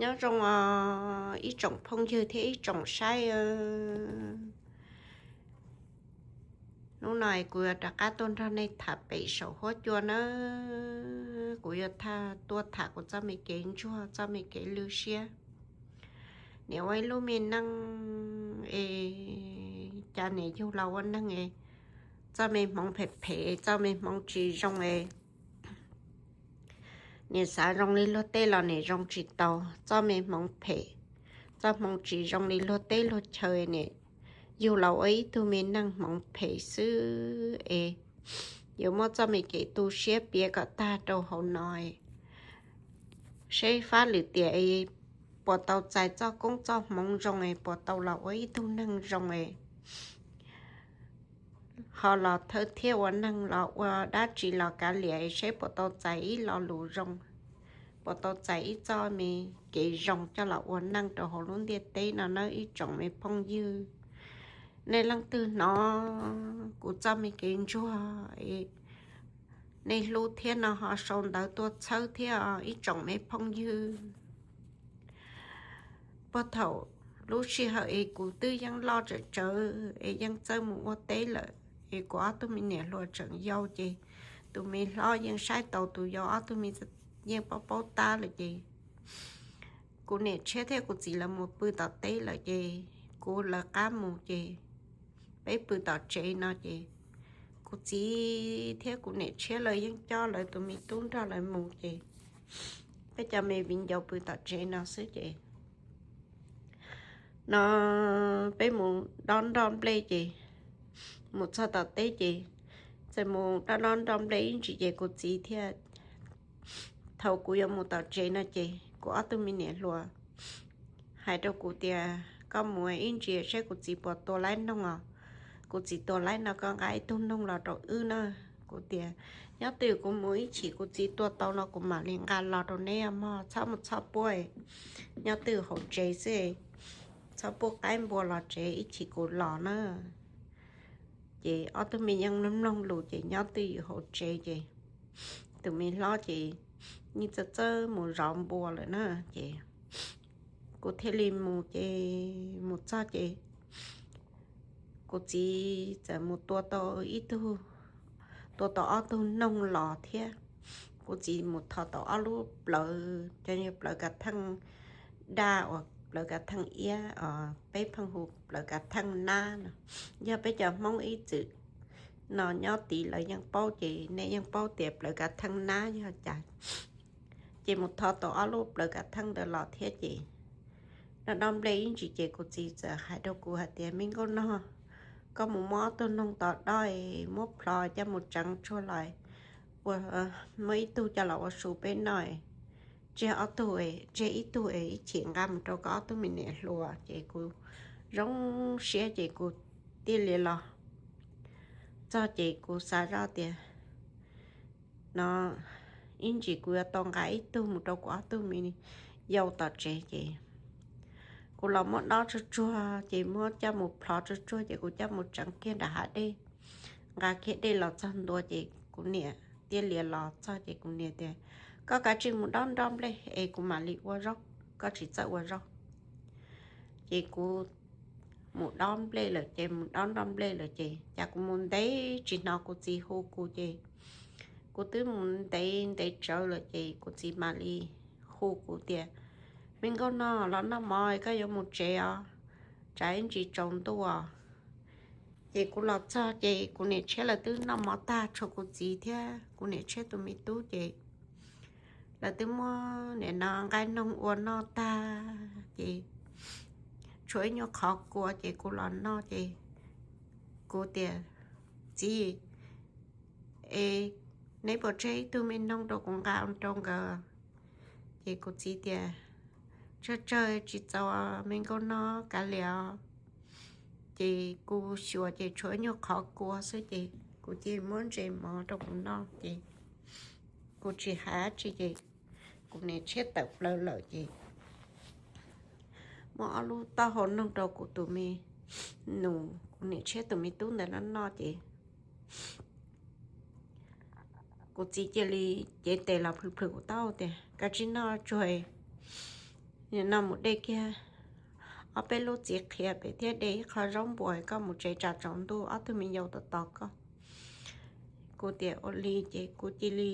Nyob zoo os ib tsoom phooj ywg thiab ib tsoom saib. Hnub no kuv yuav rov qab tuaj nrog nej tham pem saum huab cua nawb. Kuv yuav tuaj tham kuv txoj me kev ntsuag, txoj me kev lwj siab. Niam ua ib lub me neej es cas niam yug los ua neeg es txoj me hmoov phem phem, txoj me hmoov tsis zoo es niam xav zoo li luag tej los niam zoo tsis tau, txoj me hmoov phem, txoj hmoov tsis zoo li luag teb luag chaw, niam yug los ua ib tug me neeg hmoov phem xwb es yuav muab txoj me kev tu siab piav kom tag rau hauv no, seb fab lwm tiam puas tau txais txoj koob txoj hmoov zoo es puas tau los ua ib tug neeg zoo es ho los thawj thiab ua neeg los ua dab tsi los kav liam es seb puas tau txais ib lo lus zoo, puas tau txais ib txoj me kev zoo coj los ua neej rau hauv lub ntiaj teb no nawb ib tsoom me phooj ywg. Nej leej twg hnov kuv txoj me kev ntsuag, nej hlub thiab no ho sau ntawv tuaj txhawb thiab ib tsoom me phooj ywg. Puag thaum lub sij hawm es kuv twb yeej loj tsawv tsawv es yeej txawj mus ua teb lawm, es kuv ob tug me niam hluas tseem yau ces tus me hlob yeej saib tau tus yau, ob tug me yeej paub paub tab lawm ces kuv niam tshiab thiab kuv txiv lawv mus pw tom teb lawm ces kuv lawv qab mus ces peb pw tom tsev no ces kuv txiv thiab kuv niam tshiab lawv yeej coj lawv tus me tub nrog lawv mus ces peb cov me viv ncaus pw tom tsev no xwb ces no peb mus dob nroj nplej ces mus txog tom teb ces txawm mus dob dob nroj nplej ib ntsis ces kuv txiv thiaj, thaum kuv yuav mus tom tsev no ces kuv ob tug me niam hluas hais rau kuv tias koj mus ib ntsis saib kuv txiv puas tua laib noog os. Kuv txiv tua laib no koj nqa ib tug noog los rau wb na. Kuv tias nyob twg kuv mus ib chim kuv txiv tua tau no kuv mam li nqa los rau neb mog, txhob mus txhob puab, nyob twg hauv tsev xwb, txhob puab qaib npua los tsev, ib chim kuv los na. Ces ob tug me yeej mloog mloog lus ces nyob twj ywm hauv tsev ces tus me hlob ces yeej txawj txawj mus zov npua lawm na ces kuv thiaj li mus ces mus txog ces kuv txiv txawm mus tua tau ib tug, tua tau ob tug noog los thiab. Kuv txiv mus thov tau ob lub plawv, cov plawv kav theej daj uas plawv kav theej iab, peb pheej hu plawv kav theej nab no. Yog peb cov Hmoob ib txwm no nyob tid lawv yeej paub ces nej yeej paub tias plawv kav theej nab yog cas. Ces mus thov tau ob lub plawv kav theej ntawd los thiab ces dob dob nplej ib ntsis ces kuv txiv txawm hais rau kuv hais tias me nkauj nog, koj mus muab ob tug noog tod dob es muab plho coj mus tseev tsuag los ua, muab ib tug coj los ua su peb noj, tseg ob tug, tseg ib tug es ib chim nqa mus rau koj ob tug me niam hluas. Ces kuv zoo siab ces kuv thiaj li los txog ces kuv xav zoj tias no ib ntsis kuv yuav tau nqa ib tug mus rau kuv ob tug me yau tom tsev ces kuv los muab dob tsuag tsuag ces muab coj mus plho tsuag tsuag ces kuv coj mus tseev kiag nram hav dej, nqa kiag dej los txog ntua ces kuv niam thiaj li los txog ces kuv niam tias koj kav tsij mus dob nroj nplej es kuv mam li ua zaub, koj tsis txawj ua zaub. Ces kuv mus dob nplej lawm ces mus dob nroj nplej lawm ces cas kuv mus ntev tsis hnov kuv txiv hu kuv ces kuv twb mus ntev ntev tsawv lawm ces kuv txiv mam li hu kuv tias me nkauj nog, los noj mov koj yuav mus tsev os, tsam ib ntsis tsaus ntuj. Ces kuv los txog ces kuv niam tshiab lawv twb noj mov tag, tshuav kuv txiv thiab kuv niam tshiab tus me tub ces lawv twb muab nim no nqaij noog ua noj tag ces tshuav ib nyuag qhov kua ces kuv los noj ces kuv tias txiv, es neb puas tseg ib tug me noog rau kuv nqa rau nkawd? Ces kuv txiv tias tsawg tsawg tsis txaus me nkauj nog, kav liam os. Ces kuv xyuas ces tshuav ib nyuag qhov kua xwb ces kuv cia li muab ntses mov rau kuv noj ces kuv tsis hais dab tsi ces kuv niam tshiab tawm plaws lawm ces muab ob lub taub hau noog rau kuv tus me nus, kuv niam tshiab tus me tub ntawd noj noj ces kuv txiv cia li cev tes los plhws plhws kuv taub hau tias kav tsij noj tsuag, Nim no mus de kiag ob peb lub txiv qhiav pem thiab de ib qho zaub npua, koj mus tsev tsam tsaus ntuj ob tug me nyuam tos tos koj. Kuv tias ua li ces kuv cia li,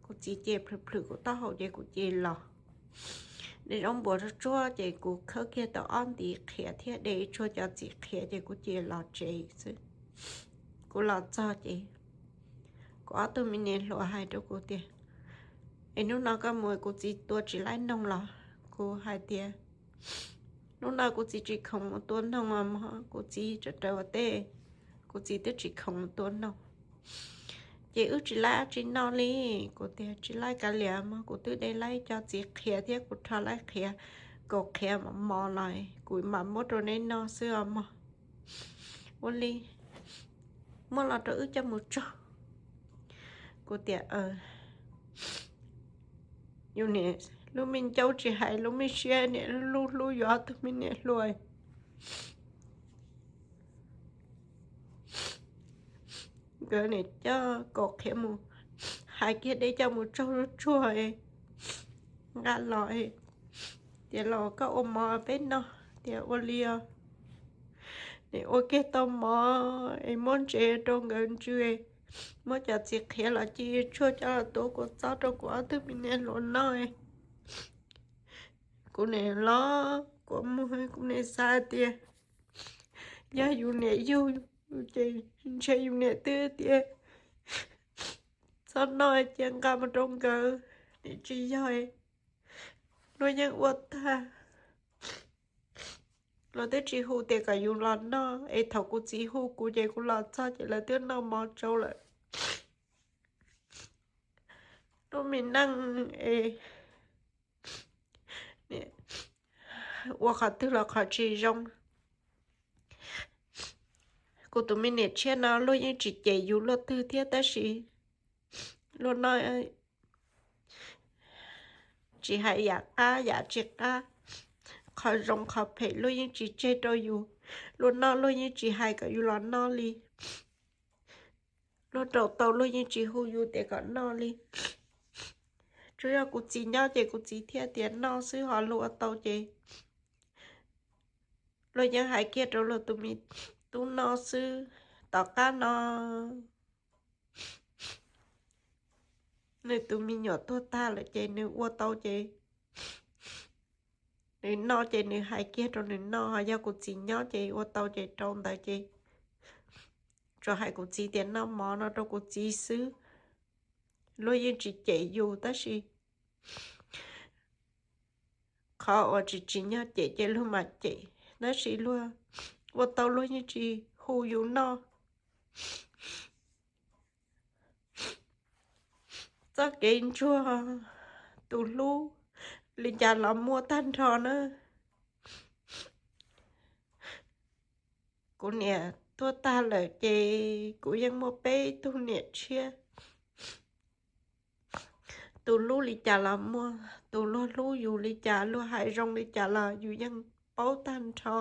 kuv txiv cia li plhws plhws kuv taub hau ces kuv cia li los. De zaub npua tsuag tsuag ces kuv khawb kiag tau ob ntiv qhiav thiab de tshuaj cov txiv qhiav ces kuv cia li los tsev xwb. Kuv los txog ces kuv ob tug me niam hluas hais rau kuv tias, es hnub no koj mus kuv txiv tua tsis laib noog los? Kuv hais tias, hnub no kuv txiv tsis khoom mus tua noog os mog, kuv txiv raws raws ua teb, kuv txiv twb tsis khoom mus tua noog. Ces wb tsis laib dab tsi noj li. Kuv tias tsis laib kav liam mog, kuv twb de laib cov txiv qhiav thiab kuv rho laib qhiav, kaus qhiav mos mos los kuv mam muab rau neb noj xwb os mog. Ua li, muab los rau wb coj mus tsaug. Kuv tias, yus niam lub me ncauj tsis hais lub me siab, niam lub hlub yus ob tug me niam hluas. Nkawd niam coj kaus qhiav mus, hais kiag deb coj mus tsaug tsuag tsuag, nqa los tias los koj ua mov peb noj. Tias ua li os. Nim ua kiag tau mov es muab ntsev rau nkawd ntsw, muab cov txiv qhiav los ci tshuaj coj los tua kua txob rau kuv ob tug me niam hluas noj. Kuv nim los kua muag, kuv nim xav tias yog yus niam yug ces ntshe yus niam twb tias txhob noj cia nqa mus rau nkawd, nim tsis yog, luag yeej ua tag. Luag twb tsis hu tias kom yus los noj es thaum kuv txiv hu kuv ces kuv los txog ces lawv twb noj mov tsau lawm. Lub me neej es ua qhov twg los qhov tsis zoo. Kuv tus me niam tshiab no luag yeej tsis cem yus luaj twg thiab tab sis luag noj tsis hais yam qab yam tsis qab, qhov zoo qhov phem luag yeej tsis tseg rau yus. Luag noj luag yeej tsis hais kom yus los noj li. Luag rau tau luag yeej tsis hu yus tias kom noj li. Tsuas yog kuv txiv nyob ces kuv txiv thiaj tias noj xwb, ho luag ua tau ces luag yeej hais kiag rau luag tus me tub noj xwb. Tom qab no nws tus me nyuam tuag tag lawm ces nws ua tau ces nws noj ces nws hais kiag rau nws noj, ho yog kuv txiv nyob ces ua tau ces rau ntawd ces tsuas hais kuv txiv tias noj mov no rau kuv txiv xwb. Luag yeej tsis cem yus tab sis qhov uas tsis tsim nyog cem ces luag mam cem, tab sis luag ua tau luag yeej tsis hu yus noj. Txoj kev ntsuag tus hlub li cas los muaj tag nrho na. Kuv niam tuag tag lawm ces kuv yeej muaj peb tug niam tshiab. Tus hlub li cas los muaj, tus luag hlub yus li cas, luag hais zoo li cas los yus yeej paub tag nrho.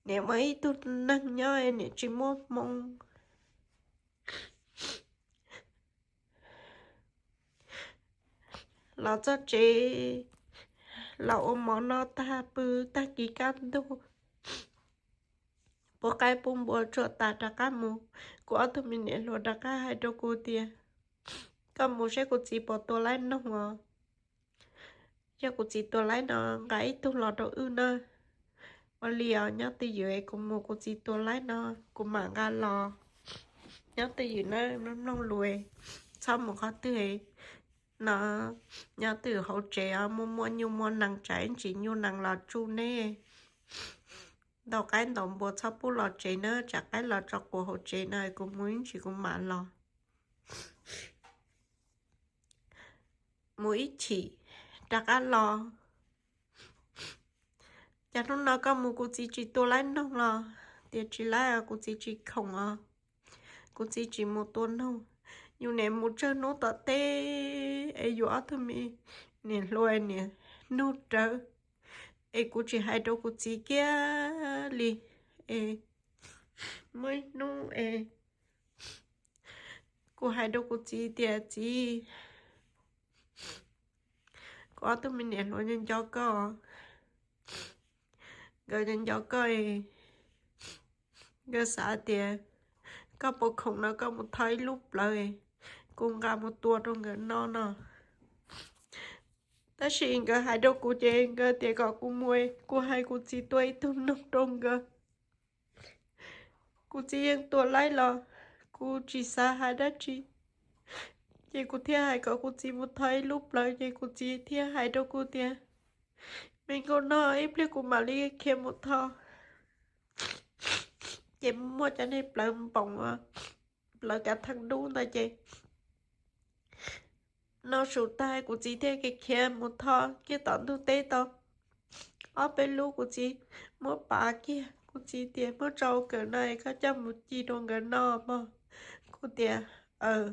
Niam muaj ib tug neeg nyob niam tsis muaj hmoo. Los txog tsev, los ua mov noj tag pw tag kis kaj ntug, pub qaib pub npua tsuag tas rov qab mus. Kuv ob tug me niam hluas rov qab hais rau kuv tias, koj mus seb kuv txiv puas tua laib noog os. Yog kuv txiv tua laib no nqa ib tug los rau wb na. Ua li os, nyob twj ywm es kuv mus, kuv txiv tua laib no kuv mam nqa los. Nyob twj ywm na, mloog mloog lus, txhob mus qhov twg no. Nyob twj ywm hauv tsev os, muaj muaj nyuj muaj nees tsam ib ntsis nyuj nees los tsuj neb. Ntaus qaib ntaus npua txhob pub los tsev na, tsam qaib los tso quav hauv tsev no, kuv mus ib ntsis kuv mam los. Mus ib chim rov qab los. Cas hnub no koj mus kuv txiv tsis tua laib noog los? Tias tsis laib os, kuv txiv tsis khoom os, kuv txiv tsis mus tua noog. Yus niam mus tsawg hnub tom teb es yus ob tug me niam hluas niam nug rawv, es kuv tsis hais rau kuv txiv kiag li. Es muaj ib hnub es kuv hais rau kuv txiv tias, txiv, Kuv ob tug me niam hluas nco nco koj, nkawd nco nco koj, nkawd xav tias koj puas khoom no koj mus tho ib lub plawv, kuv nqa mus tua rau nkawd noj no. Tab sis nkawd hais rau kuv ces nkawd tias kom kuv mus, kuv hais kuv txiv tua ib tug noog rau nkawd. Kuv txiv yeej tua laib los kuv tsis xav hais dab tsi, ces kuv thiaj hais kom kuv txiv mus tho ib lub plawv, ces kuv txiv thiaj hais rau kuv tias, me nkauj no, ib pliag kuv mam li khiav mus tho. Ces muaj cov niag plawv npoos, plawv kav theej dub ntawd ces noj su tag kuv txiv thiaj khiav mus tho kiag tom ntug teb tau ob peb lub, kuv txiv muab pav kiag, kuv txiv tias muab tso kawm no es koj coj mus ci rau nkawd noj mog. Kuv tias, aw,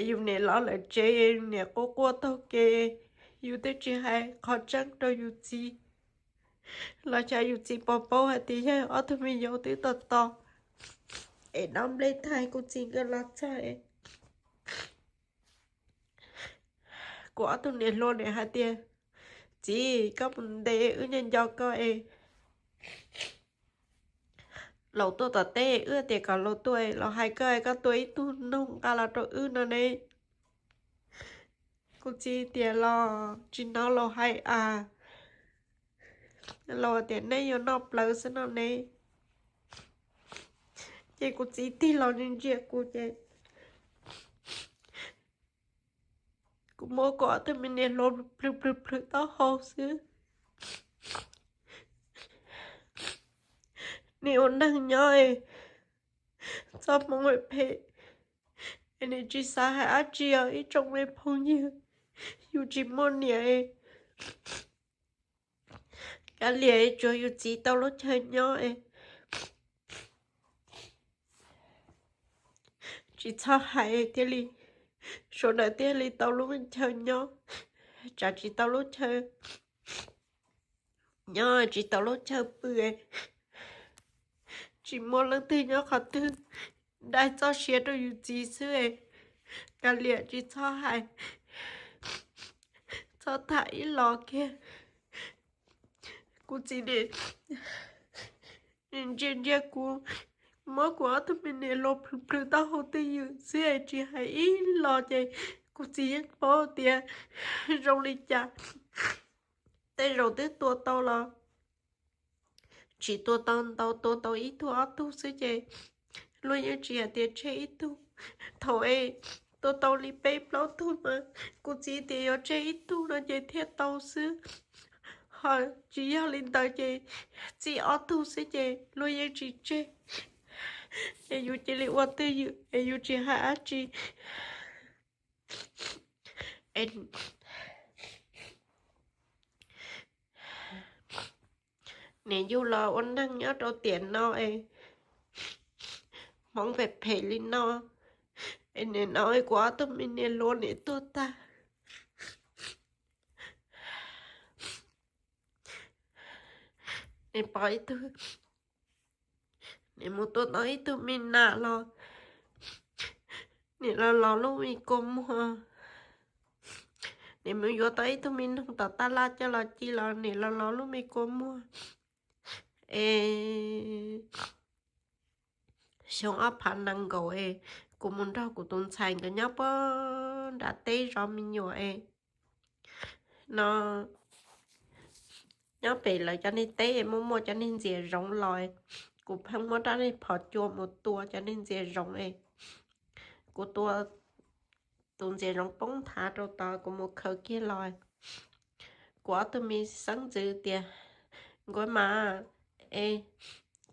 yus niam los lawm tsev, niam quaj quaj taug kev, yus twb tsis hais qhov tseeb rau yus txiv los xyov yus txiv puas paub hais tias yog ob tug me nyuam twb tos tos es dob nplej tag kuv txiv nkawd los txog es kuv ob tug niam hluas nim hais tias, txiv, koj mus ntev wb nco nco koj es laus tuaj tom teb wb tias kom laus tuaj, laus hais koj, koj tua ib tug noog nqa los rau wb no ne. Kuv txiv tias los tsis hnov laus hais as, laus tias neb yuav noj plawv xwb no ne. Ces kuv txiv tig los ntsia kuv ces kuv muab kuv ob tug me niam hluas plhws plhws plhws taub hau xwb. Nim ua neeg nyob es txoj hmoov phem es nim tsis xav hais dab tsi os ib tsoom me phooj ywg, yus tsis muaj niam es kav liam tsuav yus txiv tau lub chaw nyob es tsis txhob hais thiaj li, sawv daws thiaj li tau lub chaw nyob, tsam tsis tau lub chaw nyob tsis tau lub chaw pw, tsis muaj leej twg nyob qhov twg dai txoj sia rau yus txiv xwb. Kav liam tsis txhob hais, txhob tham ib los kiag. Kuv txiv nim ntsia ntsia kuv, muab kuv ob tug me niam hluas plhws plhws taub hau twj ywm xwb tsis hais ib los ces kuv txiv yeej paub tias zoo li cas. Tej zaum twb tua tau los tsis tua tau ntau, tua tau ib tug ob tug xwb ces luag yeej tsis hais tias tseg ib tug. Thaum es tua tau li peb plaub tug mas kuv txiv tias yuav tseg ib tug no ces thiaj tau xwb, ho tsis yog li ntawd ces txij ob tug xwb ces luag yeej tsis tseg. Es yus cia li ua twj ywm es yus tsis hais dab tsi. Nim yug los ua neeg nyob rau tiam no es hmoov phem phem li no, es nim no kuv ob tug me niam hluas nim tuag tag, nim pom ib tug, nim mus tua tau ib tug me nas los nim los los lub me kua muag, nim mus yuav tau ib tug me noog tom taj laj coj los ci los nim los los lub me kua muag. Es xyoo ob phav nees nkaum es kuv mus nrog kuv tus ntxhais nkawd nyob puag nram teb zov me nyuam es no nyob pem lawv cov niag teb es muaj muaj cov niag ntxias zoov los, kuv pheej muab rab niag phom cua mus tua cov niag ntxias zoov es kuv tua tus ntxias zoov poob nthav rau tod kuv mus khaws kiag los. Kuv ob tug me xeeb ntxwv tias, Nkauj Mas, es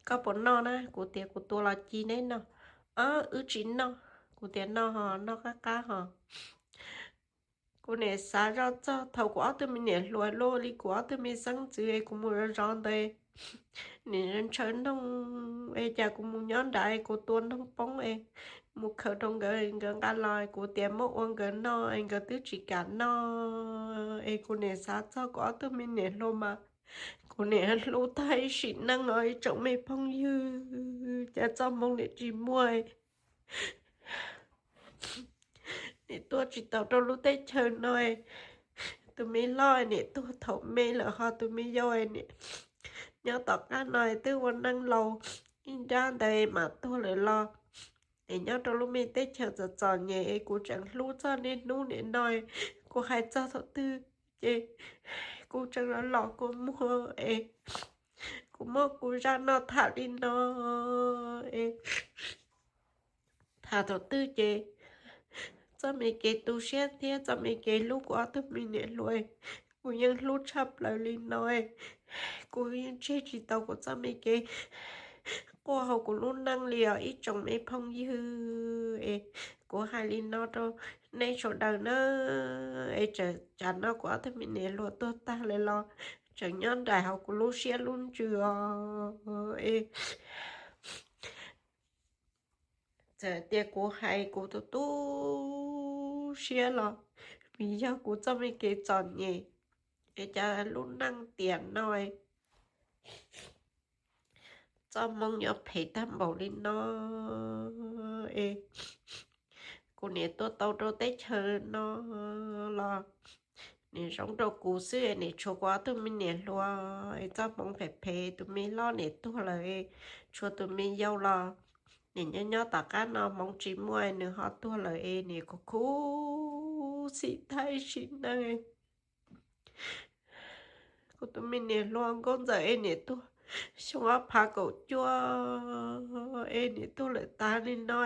koj puas noj na? Kuv tias, Kuv tua los ci neb noj. Ob, wb tsis noj. Kuv tias, Noj ho, noj qab qab ho. Kuv nim xav zoj txog thaum kuv ob tug me niam hluas luaj li kuv ob tug me xeeb ntxwv es kuv mus zov zov ntawd, nim ntshaw noog es cas kuv mus nyob nrad es kuv tua noog poob es mus khaws rau nkawd, nkawd nqa los kuv tias muab ua nkawd noj es nkawd twb tsis kam noj. Es kuv nim xav txog kuv ob tug me niam hluas mas kuv nim hlub tag ib sim neej os ib tsoom me phooj ywg, cas txoj hmoo nim tsis muaj. Nim tuaj tsis tau rau lub teb chaws no, tus me hlob nim tuag thaum me lawm, ho tus me yau nim nyob tom qab no twb ua neej laus ib nrab ntawd mas tuag lawm los, es nyob rau lub me teb chaws txom txom nyem es kuv tseem hlub txog niaj hnub nim no. Kuv hais txog thaum twg ces kuv tseem los los kua muag es kuv muab kuv zaj no tham li no es tham thaum twg ces txoj me kev tu siab thiab txoj me kev hlub kuv ob tug me niam hluas, kuv yeej hlub tshaj plaws li no. Kuv yeej tseg tsis tau kuv txoj me kev quaj hauv kuv lub neej li os ib tsoom me phooj ywg. Es kuv hais li no rau nej sawv daws na, es tsam no kuv ob tug me niam hluas tuag tag lawm los tseem nyob nraim hauv kuv lub siab lub ntsws os. Es txawm tias kuv hais kuv tus tu siab los vim yog kuv txoj me kev txom nyem es cas lub neej tiam no txoj hmoo yuav phem tag npaum li no. Es kuv nim tuaj tau rau teb chaws no los nim zoo rau kuv xwb, nim tshuav kuv ob tug me niam hluas es txoj hmoov phem phem, tus me hlob nim tuag lawm, tshuav tus me yau los nim nyob nyob tom qab no hmoov tsis muaj, nws ho tuag lawm es nim khuv khuv xim tag sim neej. Kuv tus me niam hluas nkauj ntxawm es nim tuag xyoo ob phav kaum cuaj es nim tuag lawm tas li no,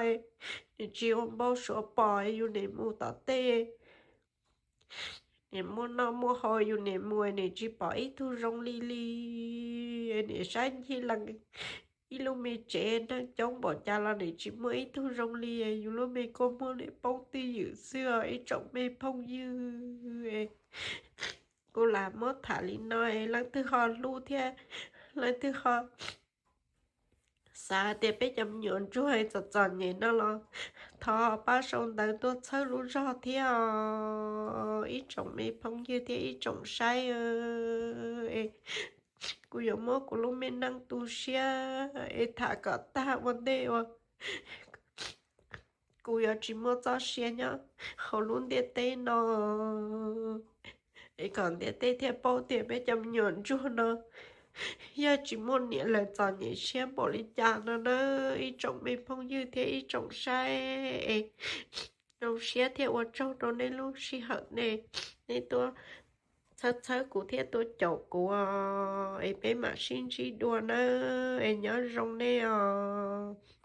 nim tsis ua npau suav pom yus nim mus tom tej, nim muaj noj muaj haus yus nim mus nim tsis pom ib tug zoo li li. Nim saib ncig lees ib lub me tsev neeg coob npaum cas los nim tsis muaj ib tug zoo li, yus lub me kua muag nim poob twj ywm xwb os ib tsoom me phooj ywg. Kuv lam muab tham li no, leej twg ho hlub thiab leej twg ho xav tias peb cov me nyuam ntsuag txom txom nyem no los thov pab sau ntawv tuaj txhawb lub zog thiab os ib tsoom me phooj ywg thiab ib tsoom saib. Kuv yuav muab kuv lub me neej tu siab es tham kom tag ua ntej uas kuv yuav tsis muaj txoj sia nyob hauv lub ntiaj teb no, es kom ntiaj teb thiaj paub tias peb cov me nyuam ntsuag no yog tsis muaj niam lawm txom nyem siab npaum li cas no na ib tsoom me phooj ywg thiab ib tsoom saib. Es zoo siab thiab ua tsaug rau nej lub sij hawm nej, nej tuaj txhawb txhawb kuv thiab tuaj caum kuv os, es peb mam sib ntsib dua nawb, es nyob zoo nej os.